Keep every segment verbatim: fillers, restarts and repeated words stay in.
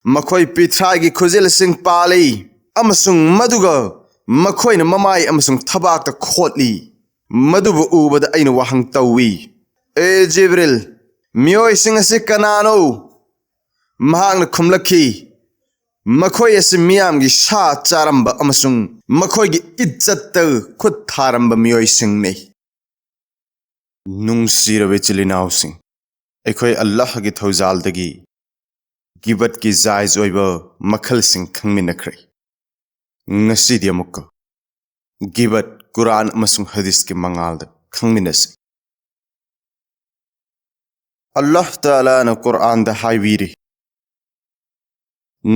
ꯃꯈꯣꯏ ꯄꯤꯊ꯭ꯔꯥꯏꯒꯤ ꯈꯨꯖꯤꯜꯁꯤꯡ ꯄꯥꯜꯂꯤ, ꯑꯃꯁꯨꯡ ꯃꯗꯨꯒ ꯃꯈꯣꯏꯅ ꯃꯃꯥꯏ ꯑꯃꯁꯨꯡ ꯊꯕꯥꯛꯇ ꯈꯣꯠꯂꯤ꯫ ꯃꯗꯨꯕꯨ ꯎꯕꯗ ꯑꯩꯅ ꯋꯥꯍꯪ ꯇꯧꯏ, "ꯑꯦ ꯖꯤꯕ꯭ꯔꯤꯜ, ꯃꯤꯑꯣꯏꯁꯤꯡ ꯑꯁꯤ ꯀꯅꯥꯅꯣ?" ꯃꯍꯥꯛꯅ ꯈꯨꯝꯂꯛꯈꯤ, "ꯃꯈꯣꯏ ꯑꯁꯤ ꯃꯤꯌꯥꯝꯒꯤ ꯁꯥ ꯆꯥꯔꯝꯕ ꯑꯃꯁꯨꯡ ꯃꯈꯣꯏꯒꯤ ꯏꯖꯠꯇ ꯈꯨꯠ ꯊꯥꯔꯝꯕ ꯃꯤꯑꯣꯏꯁꯤꯡꯅꯤ"꯫ ꯅꯨꯡꯁꯤꯔꯕ ꯏꯆꯤꯜ ꯏꯅꯥꯎꯁꯤꯡ, ꯑꯩꯈꯣꯏ ꯑꯜꯂꯥꯍꯒꯤ ꯊꯧꯖꯥꯜꯗꯒꯤ ꯒꯤꯕꯠꯀꯤ ꯖꯥꯏꯖ ꯑꯣꯏꯕ ꯃꯈꯜꯁꯤꯡ ꯈꯪꯃꯤꯟꯅꯈ꯭ꯔꯦ꯫ ꯉꯁꯤꯗꯤ ꯑꯃꯨꯛꯀ ꯒꯤꯕꯠ, ꯀꯨꯔꯥꯟ ꯑꯃꯁꯨꯡ ꯍꯗꯤꯁꯀꯤ ꯃꯉꯥꯜꯗ ꯈꯪꯃꯤꯟꯅꯁꯤ꯫ ꯑꯜꯂꯥꯍ ꯇꯥꯂꯥꯅ ꯀꯨꯔꯥꯟꯗ ꯍꯥꯏꯕꯤꯔꯤ,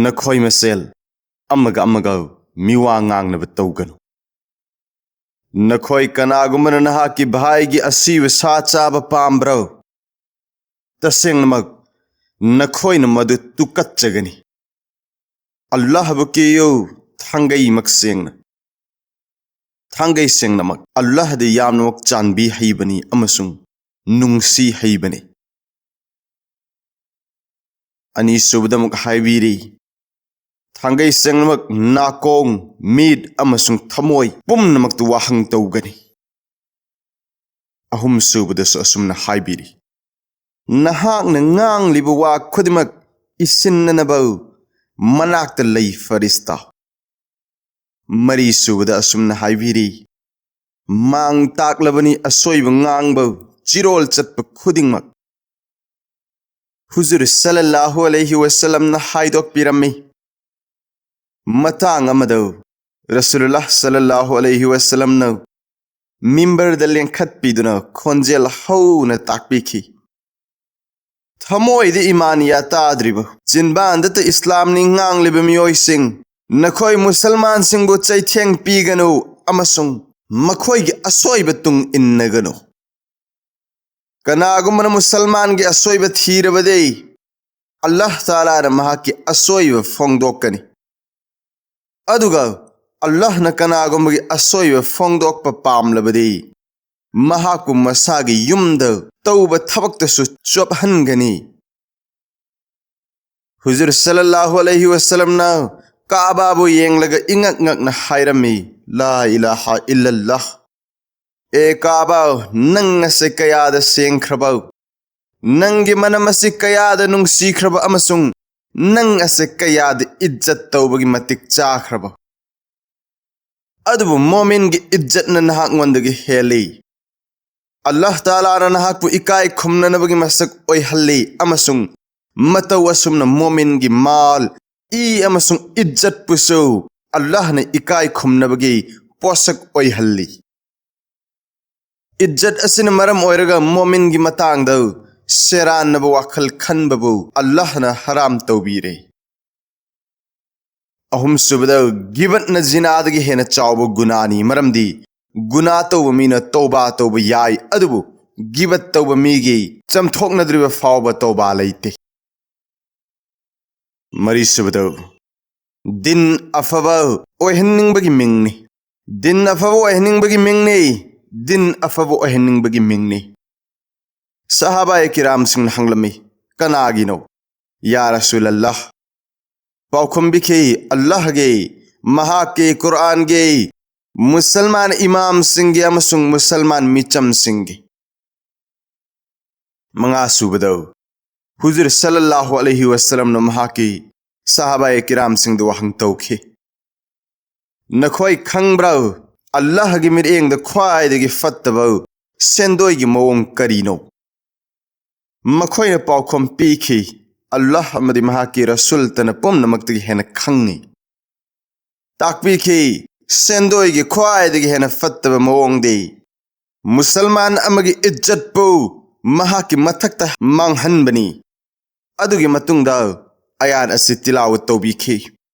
"ꯅꯈꯣꯏ ꯃꯁꯦꯜ ꯑꯃꯒ ꯑꯃꯒ ꯃꯤꯋꯥ ꯉꯥꯡꯅꯕ ꯇꯧꯒꯅꯨ꯫ ꯅꯈꯣꯏ ꯀꯅꯥꯒꯨꯝꯕꯅ ꯅꯍꯥꯛꯀꯤ ꯚꯥꯏꯒꯤ ꯑꯁꯤꯕ ꯁꯥ ꯆꯥꯕ ꯄꯥꯝꯕ꯭ꯔꯣ? ꯇꯁꯦꯡꯅꯃꯛ ꯅꯈꯣꯏꯅ ꯃꯗꯨ ꯇꯨꯀꯠꯆꯒꯅꯤ꯫ ꯑꯜꯂꯥꯍꯕꯨ ꯀꯤꯌꯨ, ꯊꯥꯡꯒꯩꯃꯛ ꯁꯦꯡꯅ꯫ ꯊꯥꯡꯒꯩ ꯁꯦꯡꯅꯃꯛ ꯑꯜꯂꯥꯍꯗꯤ ꯌꯥꯝꯅꯃꯛ ꯆꯥꯟꯕꯤ ꯍꯩꯕꯅꯤ ꯑꯃꯁꯨꯡ ꯅꯨꯡꯁꯤ ꯍꯩꯕꯅꯤ"꯫ ꯑꯅꯤꯁꯨꯕꯗ ꯑꯃꯨꯛ ꯍꯥꯏꯕꯤꯔꯤ, "ꯊꯥꯡꯒꯩ ꯁꯦꯡꯅꯃꯛ ꯅꯥꯀꯣꯡ, ꯃꯤꯠ ꯑꯃꯁꯨꯡ ꯊꯃꯣꯏ ꯄꯨꯝꯅꯃꯛꯇ ꯋꯥꯍꯪ ꯇꯧꯒꯅꯤ"꯫ ꯑꯍꯨꯝꯁꯨꯕꯗꯁꯨ ꯑꯁꯨꯝꯅ ꯍꯥꯏꯕꯤꯔꯤ, "ꯅꯍꯥꯛꯅ ꯉꯥꯡꯂꯤꯕ ꯋꯥ ꯈꯨꯗꯤꯡꯃꯛ ꯏꯁꯤꯟꯅꯅꯕ ꯃꯅꯥꯛꯇ ꯂꯩ ꯐꯔꯤꯁꯇꯥ"꯫ ꯃꯔꯤꯁꯨꯕꯗ ꯑꯁꯨꯝꯅ ꯍꯥꯏꯕꯤꯔꯤ, "ꯃꯥꯡ ꯇꯥꯛꯂꯕꯅꯤ ꯑꯁꯣꯏꯕ ꯉꯥꯡꯕ, ꯆꯤꯔꯣꯜ ꯆꯠꯄ ꯈꯨꯗꯤꯡꯃꯛ"꯫ ꯍꯨꯖꯨꯔ ꯁꯜꯂꯜꯂꯥꯍꯨ ꯑꯂꯩꯍꯤ ꯋꯁꯜꯂꯝꯅ ꯍꯥꯏꯗꯣꯛꯄꯤꯔꯝꯃꯤ, ꯃꯇꯥꯡ ꯑꯃꯗ ꯔꯁꯨꯂꯨꯜꯂꯥꯍ ꯁꯜꯂꯜꯂꯥꯍꯨ ꯑꯂꯩꯍꯤ ꯋꯁꯜꯂꯝꯅ ꯃꯤꯝꯕꯔꯗ ꯂꯦꯡꯈꯠꯄꯤꯗꯨꯅ ꯈꯣꯟꯖꯦꯜ ꯍꯧꯅ ꯇꯥꯛꯄꯤꯈꯤ, "ꯊꯃꯣꯏꯗ ꯏꯃꯥꯅꯤꯌꯥ ꯇꯥꯗ꯭ꯔꯤꯕ, ꯆꯤꯟꯕꯥꯟꯗꯇ ꯏꯁꯂꯥꯝꯅꯤ ꯉꯥꯡꯂꯤꯕ ꯃꯤꯑꯣꯏꯁꯤꯡ, ꯅꯈꯣꯏ ꯃꯨꯁꯜꯃꯥꯟꯁꯤꯡꯕꯨ ꯆꯩꯊꯦꯡ ꯄꯤꯒꯅꯨ ꯑꯃꯁꯨꯡ ꯃꯈꯣꯏꯒꯤ ꯑꯁꯣꯏꯕ ꯇꯨꯡ ꯏꯟꯅꯒꯅꯨ꯫ ꯀꯅꯥꯒꯨꯝꯕꯅ ꯃꯨꯁꯜꯃꯥꯟꯒꯤ ꯑꯁꯣꯏꯕ ꯊꯤꯔꯕꯗꯤ, ꯑꯜꯂꯥꯍ ꯇꯥꯂꯥꯅ ꯃꯍꯥꯛꯀꯤ ꯑꯁꯣꯏꯕ ꯐꯣꯡꯗꯣꯛꯀꯅꯤ꯫ ꯑꯗꯨꯒ ꯑꯜꯂꯥꯍꯅ ꯀꯅꯥꯒꯨꯝꯕꯒꯤ ꯑꯁꯣꯏꯕ ꯐꯣꯡꯗꯣꯛꯄ ꯄꯥꯝꯂꯕꯗꯤ, ꯃꯍꯥꯛꯄꯨ ꯃꯁꯥꯒꯤ ꯌꯨꯝꯗ ꯇꯧꯕ ꯊꯕꯛꯇꯁꯨ ꯆꯣꯞꯍꯟꯒꯅꯤ"꯫ ꯍꯨꯖꯨꯔ ꯁꯜꯂꯜꯂꯥꯍꯨ ꯑꯂꯩꯍꯤ ꯋꯁꯜꯂꯝꯅ ꯀꯥꯕꯥꯕꯨ ꯌꯦꯡꯂꯒ ꯏꯉꯛ ꯉꯛꯅ ꯍꯥꯏꯔꯝꯃꯤ, "ꯂꯥ ꯏꯂꯥꯍ ꯏꯜꯂꯜꯂꯥꯍ꯫ ꯑꯦ ꯀꯥꯕꯥ, ꯅꯪ ꯑꯁꯦ ꯀꯌꯥꯗ ꯁꯦꯡꯈ꯭ꯔꯕ, ꯅꯪꯒꯤ ꯃꯅꯝ ꯑꯁꯤ ꯀꯌꯥꯗ ꯅꯨꯡꯁꯤꯈ꯭ꯔꯕ ꯑꯃꯁꯨꯡ ꯅꯪ ꯑꯁꯦ ꯀꯌꯥꯗ ꯏꯖꯠ ꯇꯧꯕꯒꯤ ꯃꯇꯤꯛ ꯆꯥꯈ꯭ꯔꯕ꯫ ꯑꯗꯨꯕꯨ ꯃꯣꯃꯤꯟꯒꯤ ꯏꯖꯠꯅ ꯅꯍꯥꯛꯉꯣꯟꯗꯒꯤ ꯍꯦꯜꯂꯤ꯫ ꯑꯜꯂꯥꯍ ꯇꯥꯂꯥꯅ ꯅꯍꯥꯛꯄꯨ ꯏꯀꯥꯏ ꯈꯨꯝꯅꯅꯕꯒꯤ ꯃꯁꯛ ꯑꯣꯏꯍꯜꯂꯤ ꯑꯃꯁꯨꯡ ꯃꯇꯧ ꯑꯁꯨꯝꯅ ꯃꯣꯃꯤꯟꯒꯤ ꯃꯥꯜ, ꯏ ꯑꯃꯁꯨꯡ ꯏꯖꯠꯄꯨꯁꯨ ꯑꯜꯂꯥꯍꯅ ꯏꯀꯥꯏ ꯈꯨꯝꯅꯕꯒꯤ ꯄꯣꯠꯁꯛ ꯑꯣꯏꯍꯜꯂꯤ꯫ ꯏꯖꯠ ꯑꯁꯤꯅ ꯃꯔꯝ ꯑꯣꯏꯔꯒ ꯃꯣꯃꯤꯟꯒꯤ ꯃꯇꯥꯡꯗ ꯁꯦꯔꯥꯟꯅꯕ ꯋꯥꯈꯜ ꯈꯟꯕꯕꯨ ꯑꯜꯂꯥꯍꯅ ꯍꯔꯥꯝ ꯇꯧꯕꯤꯔꯦ꯫ ꯑꯍꯨꯝꯁꯨꯕꯗ, ꯒꯤꯕꯠꯅ ꯖꯤꯅꯥꯗꯒꯤ ꯍꯦꯟꯅ ꯆꯥꯎꯕ ꯒꯨꯅꯥꯅꯤ, ꯃꯔꯝꯗꯤ ꯒꯨꯅꯥ ꯇꯧꯕ ꯃꯤꯅ ꯇꯧꯕꯥ ꯇꯧꯕ ꯌꯥꯏ, ꯑꯗꯨꯕꯨ ꯒꯤꯕꯠ ꯇꯧꯕ ꯃꯤꯒꯤ ꯆꯝꯊꯣꯛꯅꯗ꯭ꯔꯤꯕ ꯐꯥꯎꯕ ꯇꯧꯕꯥ ꯂꯩꯇꯦ꯫ ꯃꯔꯤꯁꯨꯕꯗ, ꯗꯤꯟ ꯑꯐꯕ ꯑꯣꯏꯍꯟꯅꯤꯡꯕꯒꯤ ꯃꯤꯡꯅꯤ꯫ ꯗꯤꯟ ꯑꯐꯕ ꯑꯣꯏꯍꯟꯅꯤꯡꯕꯒꯤ ꯃꯤꯡꯅꯤ꯫ ꯗꯤꯟ ꯑꯐꯕ ꯑꯣꯏꯍꯟꯅꯤꯡꯕꯒꯤ ꯃꯤꯡꯅꯤ꯫ ꯁꯍꯥꯕꯥꯏ ꯀꯤꯔꯥꯝꯁꯤꯡꯅ ꯍꯪꯂꯝꯃꯤ, "ꯀꯅꯥꯒꯤꯅꯣ, ꯌꯥ ꯔꯁꯨꯂꯜꯂꯥꯍ?" ꯄꯥꯎꯈꯨꯝ ꯄꯤꯈꯤ, "ꯑꯜꯂꯥꯍꯒꯤ, ꯃꯍꯥꯛꯀꯤ ꯀꯨꯔꯥꯟꯒꯤ, ꯃꯨꯁꯜꯃꯥꯟ ꯏꯃꯥꯝꯁꯤꯡꯒꯤ ꯑꯃꯁꯨꯡ ꯃꯨꯁꯜꯃꯥꯟ ꯃꯤꯆꯝꯁꯤꯡꯒꯤ꯫" ꯃꯉꯥꯁꯨꯕꯗ, ꯍꯨꯖꯨꯔ ꯁꯜꯂꯜꯂꯥꯍꯨ ꯑꯂꯩꯍꯤ ꯋꯁꯜꯂꯝꯅ ꯃꯍꯥꯛꯀꯤ ꯁꯍꯥꯕꯥꯏ ꯀꯤꯔꯥꯝꯁꯤꯡꯗ ꯋꯥꯍꯪ ꯇꯧꯈꯤ, "ꯅꯈꯣꯏ ꯈꯪꯕ꯭ꯔꯥ, ꯑꯜꯂꯥꯍꯒꯤ ꯃꯤꯠꯌꯦꯡꯗ ꯈ꯭ꯋꯥꯏꯗꯒꯤ ꯐꯠꯇꯕ ꯁꯦꯟꯗꯣꯏꯒꯤ ꯃꯑꯣꯡ ꯀꯔꯤꯅꯣ?" ꯃꯈꯣꯏꯅ ꯄꯥꯎꯈꯨꯝ ꯄꯤꯈꯤ, "ꯑꯜꯂꯥꯍ ꯑꯃꯗꯤ ꯃꯍꯥꯛꯀꯤ ꯔꯁꯨꯜꯇꯅ ꯄꯨꯝꯅꯃꯛꯇꯒꯤ ꯍꯦꯟꯅ ꯈꯪꯏ꯫" ꯇꯥꯛꯄꯤꯈꯤ, ꯁꯦꯟꯗꯣꯏꯒꯤ ꯈ꯭ꯋꯥꯏꯗꯒꯤ ꯍꯦꯟꯅ ꯐꯠꯇꯕ ꯃꯑꯣꯡꯗꯤ ꯃꯨꯁꯜꯃꯥꯟ ꯑꯃꯒꯤ ꯏꯖꯠꯄꯨ ꯃꯍꯥꯛꯀꯤ ꯃꯊꯛꯇ ꯃꯥꯡꯍꯟꯕꯅꯤ꯫ ꯑꯗꯨꯒꯤ ꯃꯇꯨꯡꯗ ꯑꯌꯥꯠ ꯑꯁꯤ ꯇꯤꯂꯥꯋꯠ ꯇꯧꯕꯤꯈꯤ꯫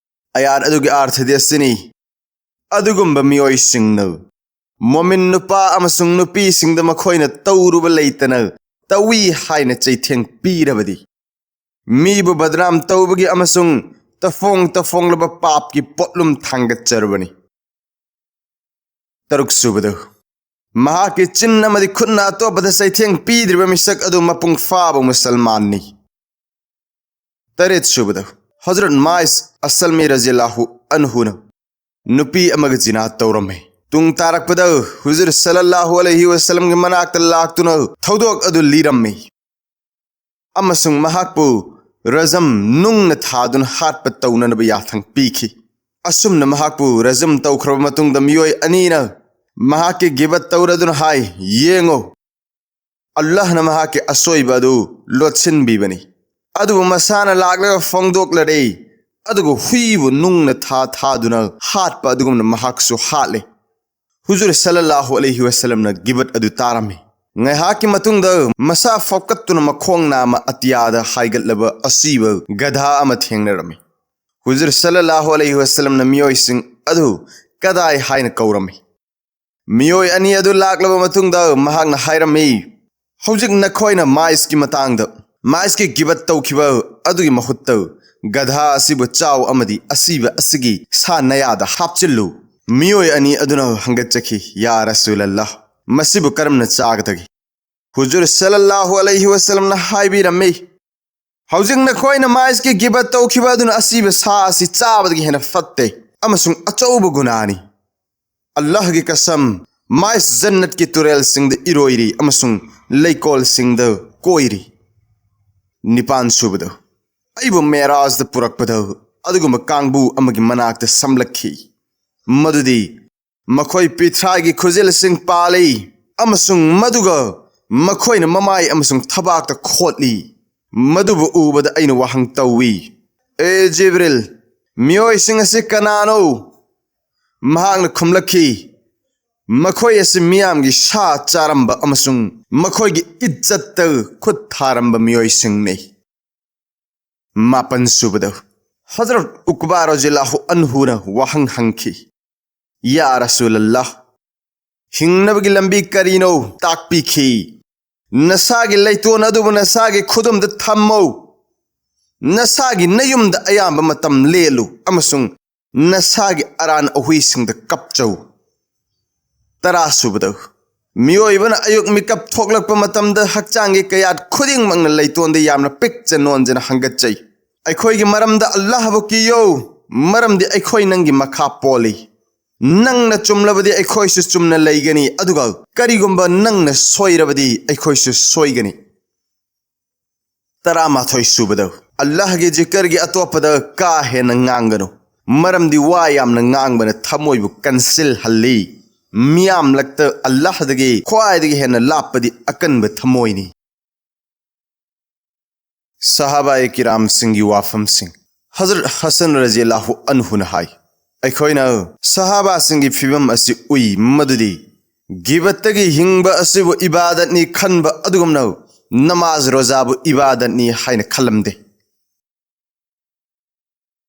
ꯑꯌꯥꯠ ꯑꯗꯨꯒꯤ ꯑꯥꯔꯊꯗꯤ ꯑꯁꯤꯅꯤ, ꯑꯗꯨꯒꯨꯝꯕ ꯃꯤꯑꯣꯏꯁꯤꯡꯅ ꯃꯣꯃꯤꯟ ꯅꯨꯄꯥ ꯑꯃꯁꯨꯡ ꯅꯨꯄꯤꯁꯤꯡꯗ ꯃꯈꯣꯏꯅ ꯇꯧꯔꯨꯕ ꯂꯩꯇꯅ ꯇꯧꯏ ꯍꯥꯏꯅ ꯆꯩꯊꯦꯡ ꯄꯤꯔꯕꯗꯤ, ꯃꯤꯕꯨ ꯕꯗꯅꯥꯝ ꯇꯧꯕꯒꯤ ꯑꯃꯁꯨꯡ ꯇꯐꯣꯡ ꯇꯐꯣꯡꯂꯕ ꯄꯥꯞꯀꯤ ꯄꯣꯠꯂꯨꯝ ꯊꯥꯡꯒꯠꯆꯔꯕꯅꯤ꯫ ꯇꯔꯨꯛꯁꯨꯕꯗ, ꯃꯍꯥꯛꯀꯤ ꯆꯤꯟ ꯑꯃꯗꯤ ꯈꯨꯠꯅ ꯑꯇꯣꯞꯄꯗ ꯆꯩꯊꯦꯡ ꯄꯤꯗ꯭ꯔꯤꯕ ꯃꯤꯁꯛ ꯑꯗꯨ ꯃꯄꯨꯡ ꯐꯥꯕ ꯃꯨꯁꯜꯃꯥꯟꯅꯤ꯫ ꯇꯔꯦꯠ ꯁꯨꯕꯗ, ꯍꯖꯔꯠ ꯃꯥꯏꯁ ꯑꯁꯂꯃꯤ ꯔꯖꯤꯌꯜꯂꯥꯍꯨ ꯑꯟꯍꯨꯅ ꯅꯨꯄꯤ ꯑꯃꯒ ꯖꯤꯅꯥ ꯇꯧꯔꯝꯃꯤ꯫ ꯇꯨꯡ ꯇꯥꯔꯛꯄꯗ ꯍꯨꯖꯨꯔ ꯁꯜꯂꯜꯂꯥꯍꯨ ꯑꯂꯩꯍꯤ ꯋꯥꯁꯜꯂꯝꯒꯤ ꯃꯅꯥꯛꯇ ꯂꯥꯛꯇꯨꯅ ꯊꯧꯗꯣꯛ ꯑꯗꯨ ꯂꯤꯔꯝꯃꯤ ꯑꯃꯁꯨꯡ ꯃꯍꯥꯛꯄꯨ ꯔꯖꯝ, ꯅꯨꯡꯅ ꯊꯥꯗꯨꯅ ꯍꯥꯠꯄ ꯇꯧꯅꯅꯕ ꯌꯥꯊꯪ ꯄꯤꯈꯤ꯫ ꯑꯁꯨꯝꯅ ꯃꯍꯥꯛꯄꯨ ꯔꯖꯝ ꯇꯧꯈ꯭ꯔꯕ ꯃꯇꯨꯡꯗ ꯃꯤꯑꯣꯏ ꯑꯅꯤꯅ ꯃꯍꯥꯛꯀꯤ ꯒꯤꯕꯠ ꯇꯧꯔꯗꯨꯅ ꯍꯥꯏ, "ꯌꯦꯡꯉꯨ, ꯑꯜꯂꯥꯍꯅ ꯃꯍꯥꯛꯀꯤ ꯑꯁꯣꯏꯕ ꯑꯗꯨ ꯂꯣꯠꯁꯤꯟꯕꯤꯕꯅꯤ, ꯑꯗꯨꯕꯨ ꯃꯁꯥꯅ ꯂꯥꯛꯂꯒ ꯐꯣꯡꯗꯣꯛꯂꯔꯦ, ꯑꯗꯨꯒ ꯍꯨꯏꯕꯨ ꯅꯨꯡꯅ ꯊꯥ ꯊꯥꯗꯨꯅ ꯍꯥꯠꯄ ꯑꯗꯨꯒꯨꯝꯅ ꯃꯍꯥꯛꯁꯨ ꯍꯥꯠꯂꯦ꯫" ꯍꯨꯖꯨꯔ ꯁꯜꯂꯜꯂꯥꯍꯨ ꯑꯂꯩꯍꯤ ꯋꯥꯁꯜꯂꯝꯅ ꯒꯤꯕꯠ ꯑꯗꯨ ꯇꯥꯔꯝꯃꯤ꯫ ꯉꯥꯏꯍꯥꯛꯀꯤ ꯃꯇꯨꯡꯗ ꯃꯁꯥ ꯐꯥꯎꯀꯠꯇꯨꯅ ꯃꯈꯣꯡ ꯅꯥꯝꯃ ꯑꯇꯤꯌꯥꯗ ꯍꯥꯏꯒꯠꯂꯕ ꯑꯁꯤꯕ ꯒꯙꯥ ꯑꯃ ꯊꯦꯡꯅꯔꯝꯃꯤ꯫ ꯍꯨꯖꯨꯔ ꯁꯜꯂꯜꯂꯥꯍꯨ ꯑꯂꯩꯍꯤ ꯋꯥꯁꯜꯂꯝꯅ ꯃꯤꯑꯣꯏꯁꯤꯡ ꯑꯗꯨ ꯀꯗꯥꯏ ꯍꯥꯏꯅ ꯀꯧꯔꯝꯃꯤ꯫ ꯃꯤꯑꯣꯏ ꯑꯅꯤ ꯑꯗꯨ ꯂꯥꯛꯂꯕ ꯃꯇꯨꯡꯗ ꯃꯍꯥꯛꯅ ꯍꯥꯏꯔꯝꯃꯤ, "ꯍꯧꯖꯤꯛ ꯅꯈꯣꯏꯅ ꯃꯥꯏꯁꯀꯤ ꯃꯇꯥꯡꯗ, ꯃꯥꯏꯁꯀꯤ ꯒꯤꯕꯠ ꯇꯧꯈꯤꯕ ꯑꯗꯨꯒꯤ ꯃꯍꯨꯠꯇ ꯒꯙꯥ ꯑꯁꯤꯕꯨ ꯆꯥꯎ ꯑꯃꯗꯤ ꯑꯁꯤꯕ ꯑꯁꯤꯒꯤ ꯁꯥ ꯅꯌꯥꯗ ꯍꯥꯞꯆꯤꯜꯂꯨ꯫" ꯃꯤꯑꯣꯏ ꯑꯅꯤ ꯑꯗꯨꯅ ꯍꯪꯒꯠꯆꯈꯤ, "ꯌꯥ ꯔꯁꯨꯂꯜꯂꯥꯍ, ꯃꯁꯤꯕꯨ ꯀꯔꯝꯅ ꯆꯥꯒꯗꯒꯦ?" ꯍꯨꯖꯨꯔ ꯁꯜꯂꯜꯂꯥꯍꯨ ꯑꯂꯩꯍꯤ ꯋꯥꯁꯜꯂꯝꯅ ꯍꯥꯏꯕꯤꯔꯝꯃꯤ, "ꯍꯧꯖꯤꯛ ꯅꯈꯣꯏꯅ ꯃꯥꯏꯁꯀꯤ ꯒꯤꯕꯠ ꯇꯧꯈꯤꯕ ꯑꯗꯨꯅ ꯑꯁꯤꯕ ꯁꯥ ꯑꯁꯤ ꯆꯥꯕꯗꯒꯤ ꯍꯦꯟꯅ ꯐꯠꯇꯦ ꯑꯃꯁꯨꯡ ꯑꯆꯧꯕ ꯒꯨꯅꯥꯅꯤ꯫ ꯑꯜꯂꯥꯍꯒꯤ ꯀꯁꯝ, ꯃꯥꯏꯁ ꯖꯟꯅꯠꯀꯤ ꯇꯨꯔꯦꯜꯁꯤꯡꯗ ꯏꯔꯣꯏꯔꯤ ꯑꯃꯁꯨꯡ ꯂꯩꯀꯣꯜꯁꯤꯡꯗ ꯀꯣꯏꯔꯤ꯫" ꯅꯤꯄꯥꯟ ꯁꯨꯕꯗ, ꯑꯩꯕꯨ ꯃꯦꯔꯥꯖꯗ ꯄꯨꯔꯛꯄꯗ ꯑꯗꯨꯒꯨꯝꯕ ꯀꯥꯡꯕꯨ ꯑꯃꯒꯤ ꯃꯅꯥꯛꯇ ꯁꯝꯂꯛꯈꯤ, ꯃꯗꯨꯗꯤ ꯃꯈꯣꯏ ꯄꯤꯊ꯭ꯔꯥꯏꯒꯤ ꯈꯨꯖꯤꯜꯁꯤꯡ ꯄꯥꯜꯂꯤ ꯑꯃꯁꯨꯡ ꯃꯗꯨꯒ ꯃꯈꯣꯏꯅ ꯃꯃꯥꯏ ꯑꯃꯁꯨꯡ ꯊꯕꯥꯛꯇ ꯈꯣꯠꯂꯤ꯫ ꯃꯗꯨꯕꯨ ꯎꯕꯗ ꯑꯩꯅ ꯋꯥꯍꯪ ꯇꯧꯏ, "ꯑꯦ ꯖꯤꯕ꯭ꯔꯤꯜ, ꯃꯤꯑꯣꯏꯁꯤꯡ ꯑꯁꯤ ꯀꯅꯥꯅꯣ?" ꯃꯍꯥꯛꯅ ꯈꯨꯝꯂꯛꯈꯤ, "ꯃꯈꯣꯏ ꯑꯁꯤ ꯃꯤꯌꯥꯝꯒꯤ ꯁꯥ ꯆꯥꯔꯝꯕ ꯑꯃꯁꯨꯡ ꯃꯈꯣꯏꯒꯤ ꯏꯖꯠꯇ ꯈꯨꯠ ꯊꯥꯔꯝꯕ ꯃꯤꯑꯣꯏꯁꯤꯡꯅꯤ꯫" ꯃꯥꯄꯟ ꯁꯨꯕꯗ, ꯍꯖꯔꯠ ꯎꯛꯕꯥ ꯔꯖꯤꯌꯜꯂꯥꯍꯨ ꯑꯟꯍꯨꯅ ꯋꯥꯍꯪ ꯍꯪꯈꯤ, "ꯌꯥ ꯔꯁꯨꯂꯜꯂꯥꯍ, ꯍꯤꯡꯅꯕꯒꯤ ꯂꯝꯕꯤ ꯀꯔꯤꯅꯣ ꯇꯥꯛꯄꯤꯈꯤ꯫ ꯅꯁꯥꯒꯤ ꯂꯩꯇꯣꯟ ꯑꯗꯨꯕꯨ ꯅꯁꯥꯒꯤ ꯈꯨꯗꯨꯝꯗ ꯊꯝꯃꯨ꯫ ꯅꯁꯥꯒꯤ ꯅꯌꯨꯝꯗ ꯑꯌꯥꯝꯕ ꯃꯇꯝ ꯂꯦꯜꯂꯨ ꯑꯃꯁꯨꯡ ꯅꯁꯥꯒꯤ ꯑꯔꯥꯟ ꯑꯍꯨꯏꯁꯤꯡꯗ ꯀꯞꯆꯧ꯫" ꯇꯔꯥ ꯁꯨꯕꯗ, ꯃꯤꯑꯣꯏꯕꯅ ꯑꯌꯨꯛ ꯃꯤꯀꯞ ꯊꯣꯛꯂꯛꯄ ꯃꯇꯝꯗ ꯍꯛꯆꯥꯡꯒꯤ ꯀꯌꯥꯠ ꯈꯨꯗꯤꯡꯃꯛꯅ ꯂꯩꯇꯣꯟꯗ ꯌꯥꯝꯅ ꯄꯤꯛꯆ ꯅꯣꯟꯖꯅ ꯍꯪꯒꯠꯆꯩ꯫ ꯑꯩꯈꯣꯏꯒꯤ ꯃꯔꯝꯗ ꯑꯜꯂꯥꯍꯕꯨ ꯀꯤꯌꯣ, ꯃꯔꯝꯗꯤ ꯑꯩꯈꯣꯏ ꯅꯪꯒꯤ ꯃꯈꯥ ꯄꯣꯜꯂꯤ꯫ ꯅꯪꯅ ꯆꯨꯝꯂꯕꯗꯤ ꯑꯩꯈꯣꯏꯁꯨ ꯆꯨꯝꯅ ꯂꯩꯒꯅꯤ, ꯑꯗꯨꯒ ꯀꯔꯤꯒꯨꯝꯕ ꯅꯪꯅ ꯁꯣꯏꯔꯕꯗꯤ ꯑꯩꯈꯣꯏꯁꯨ ꯁꯣꯏꯒꯅꯤ꯫ ꯇꯔꯥꯃꯥꯊꯣꯏ ꯁꯨꯕꯗ, ꯑꯜꯂꯥꯍꯒꯤ ꯖꯤꯀꯔꯒꯤ ꯑꯇꯣꯞꯄꯗ ꯀꯥ ꯍꯦꯟꯅ ꯉꯥꯡꯒꯅꯨ, ꯃꯔꯝꯗꯤ ꯋꯥ ꯌꯥꯝꯅ ꯉꯥꯡꯕꯅ ꯊꯃꯣꯏꯕꯨ ꯀꯟꯁꯤꯜꯍꯜꯂꯤ꯫ ꯃꯤꯌꯥꯝꯂꯛꯇ ꯑꯜꯂꯥꯍꯗꯒꯤ ꯈ꯭ꯋꯥꯏꯗꯒꯤ ꯍꯦꯟꯅ ꯂꯥꯞꯄꯗꯤ ꯑꯀꯟꯕ ꯊꯃꯣꯏꯅꯤ꯫ ꯁꯍꯥꯕꯥꯏ ꯀꯤꯔꯥꯝꯁꯤꯡꯒꯤ ꯋꯥꯐꯝꯁꯤꯡ꯫ ꯍꯖꯔꯠ ꯍꯁꯟ ꯔꯖꯤꯌꯜꯂꯥꯍꯨ ꯑꯟꯍꯨꯅ ꯍꯥꯏ, ꯑꯩꯈꯣꯏꯅ ꯁꯍꯥꯕꯥꯁꯤꯡꯒꯤ ꯐꯤꯕꯝ ꯑꯁꯤ ꯎꯏ, ꯃꯗꯨꯗꯤ ꯒꯤꯕꯠꯇꯒꯤ ꯍꯤꯡꯕ ꯑꯁꯤꯕꯨ ꯏꯕꯥꯗꯠꯅꯤ ꯈꯟꯕ ꯑꯗꯨꯒꯨꯝꯅ ꯅꯃꯥꯖ ꯔꯣꯖꯥꯕꯨ ꯏꯕꯥꯗꯠꯅꯤ ꯍꯥꯏꯅ ꯈꯜꯂꯝꯗꯦ꯫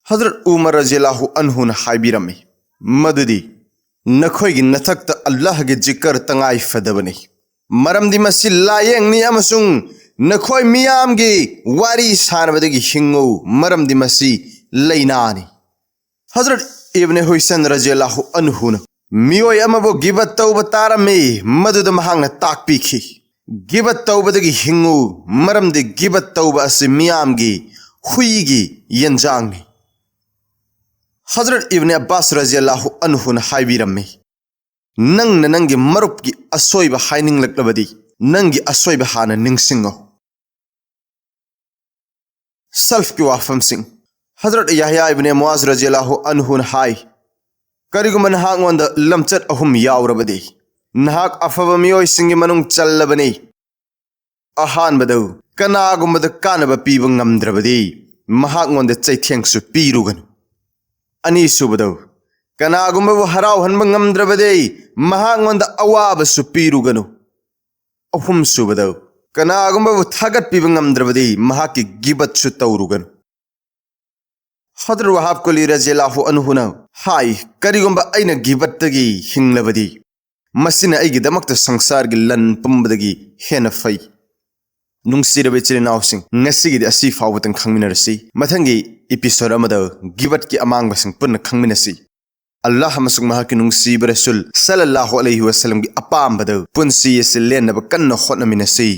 ꯍꯖꯔꯠ ꯎꯃꯔ ꯔꯖꯤꯌꯜꯂꯥꯍꯨ ꯑꯟꯍꯨꯅ ꯍꯥꯏꯕꯤꯔꯝꯃꯤ, ꯃꯗꯨꯗꯤ ꯅꯈꯣꯏꯒꯤ ꯅꯊꯛꯇ ꯑꯜꯂꯥꯍꯒꯤ ꯖꯤꯀꯔ ꯇꯉꯥꯏ ꯐꯗꯕꯅꯤ, ꯃꯔꯝꯗꯤ ꯃꯁꯤ ꯂꯥꯌꯦꯡꯅꯤ ꯑꯃꯁꯨꯡ ꯅꯈꯣꯏ ꯃꯤꯌꯥꯝꯒꯤ ꯋꯥꯔꯤ ꯁꯥꯟꯅꯕꯗꯒꯤ ꯍꯤꯡꯉꯨ, ꯃꯔꯝꯗꯤ ꯃꯁꯤ ꯂꯥꯏꯅꯥꯅꯤ꯫ ꯍꯖꯔꯠ ꯏꯕꯅꯦ ꯍꯨꯏꯁꯟ ꯔꯖꯤꯌꯜꯂꯥꯍꯨ ꯑꯟꯍꯨꯅ ꯃꯤꯑꯣꯏ ꯑꯃꯕꯨ ꯒꯤꯕꯠ ꯇꯧꯕ ꯇꯥꯔꯝꯃꯤ, ꯃꯗꯨꯗ ꯃꯍꯥꯛꯅ ꯇꯥꯛꯄꯤꯈꯤ, ꯒꯤꯕꯠ ꯇꯧꯕꯗꯒꯤ ꯍꯤꯡꯉꯨ, ꯃꯔꯝꯗꯤ ꯒꯤꯕꯠ ꯇꯧꯕ ꯑꯁꯤ ꯃꯤꯌꯥꯝꯒꯤ ꯍꯨꯏꯒꯤ ꯌꯦꯟꯖꯥꯡꯅꯤ꯫ ꯍꯖꯔꯠ ꯏꯕꯅꯦ ꯑब्ꯕꯥꯁ ꯔꯖꯤꯌꯜꯂꯥꯍꯨ ꯑꯟꯍꯨꯅ ꯍꯥꯏꯕꯤꯔꯝꯃꯤ, ꯅꯪꯅ ꯅꯪꯒꯤ ꯃꯔꯨꯞꯀꯤ ꯑꯁꯣꯏꯕ ꯍꯥꯏꯅꯤꯡꯂꯛꯂꯕꯗꯤ ꯅꯪꯒꯤ ꯑꯁꯣꯏꯕ ꯍꯥꯟꯅ ꯅꯤꯡꯁꯤꯡꯉꯣ꯫ ꯁꯜꯐꯀꯤ ꯋꯥꯐꯝꯁꯤꯡ꯫ ꯍꯖꯔꯠ ꯌꯥꯍꯌꯥ ꯏꯕꯅꯦ ꯃꯨꯑꯥꯖ ꯔꯖꯤꯌꯜꯂꯥꯍꯨ ꯑꯟꯍꯨꯅ ꯍꯥꯏ, ꯀꯔꯤꯒꯨꯝꯕ ꯅꯍꯥꯛꯉꯣꯟꯗ ꯂꯝꯆꯠ ꯑꯍꯨꯝ ꯌꯥꯎꯔꯕꯗꯤ ꯅꯍꯥꯛ ꯑꯐꯕ ꯃꯤꯑꯣꯏꯁꯤꯡꯒꯤ ꯃꯅꯨꯡ ꯆꯜꯂꯕꯅꯤ꯫ ꯑꯍꯥꯟꯕꯗ, ꯀꯅꯥꯒꯨꯝꯕꯗ ꯀꯥꯟꯅꯕ ꯄꯤꯕ ꯉꯝꯗ꯭ꯔꯕꯗꯤ ꯃꯍꯥꯛꯉꯣꯟꯗ ꯆꯩꯊꯦꯡꯁꯨ ꯄꯤꯔꯨꯒꯅꯨ꯫ ꯑꯅꯤꯁꯨꯕꯗ, ꯀꯅꯥꯒꯨꯝꯕꯕꯨ ꯍꯔꯥꯎꯍꯟꯕ ꯉꯝꯗ꯭ꯔꯕꯗꯤ ꯃꯍꯥꯛꯉꯣꯟꯗ ꯑꯋꯥꯕꯁꯨ ꯄꯤꯔꯨꯒꯅꯨ꯫ ꯑꯍꯨꯝꯁꯨꯕꯗ, ꯀꯅꯥꯒꯨꯝꯕꯕꯨ ꯊꯥꯒꯠꯄꯤꯕ ꯉꯝꯗ꯭ꯔꯕꯗꯤ ꯃꯍꯥꯛꯀꯤ ꯒꯤꯕꯠꯁꯨ ꯇꯧꯔꯨꯒꯅꯨ꯫ ꯍꯗꯔ ꯋꯥꯍꯥꯕ ꯀꯨꯂꯤ ꯔꯖꯤꯌꯜꯂꯥꯍꯨ ꯑꯟꯍꯨꯅ ꯍꯥꯏ, ꯀꯔꯤꯒꯨꯝꯕ ꯑꯩꯅ ꯒꯤꯕꯠꯇꯒꯤ ꯍꯤꯡꯂꯕꯗꯤ ꯃꯁꯤꯅ ꯑꯩꯒꯤꯗꯃꯛꯇ ꯁꯪꯁꯥꯔꯒꯤ ꯂꯟ ꯄꯨꯝꯕꯗꯒꯤ ꯍꯦꯟꯅ ꯐꯩ꯫ ꯅꯨꯡꯁꯤꯔꯕ ꯏꯆꯤꯜ ꯏꯅꯥꯎꯁꯤꯡ, ꯉꯁꯤꯒꯤꯗꯤ ꯑꯁꯤ ꯐꯥꯎꯕꯇꯪ ꯈꯪꯃꯤꯟꯅꯔꯁꯤ꯫ ꯃꯊꯪꯒꯤ episode ꯑꯃꯗ ꯒꯤꯕꯠꯀꯤ ꯑꯃꯥꯡꯕꯁꯤꯡ ꯄꯨꯟꯅ ꯈꯪꯃꯤꯟꯅꯁꯤ꯫ ꯑꯜꯂꯥꯍ ꯑꯃꯁꯨꯡ ꯃꯍꯥꯛꯀꯤ ꯅꯨꯡꯁꯤꯕ ꯔꯁꯨꯜ ꯁꯜꯂꯜꯂꯥꯍꯨ ꯑꯂꯩꯍꯤ ꯋꯁꯜꯂꯝꯒꯤ ꯑꯄꯥꯝꯕꯗ ꯄꯨꯟꯁꯤ ꯑꯁꯤ ꯂꯦꯟꯅꯕ ꯀꯟꯅ ꯍꯣꯠꯅꯃꯤꯟꯅꯁꯤ꯫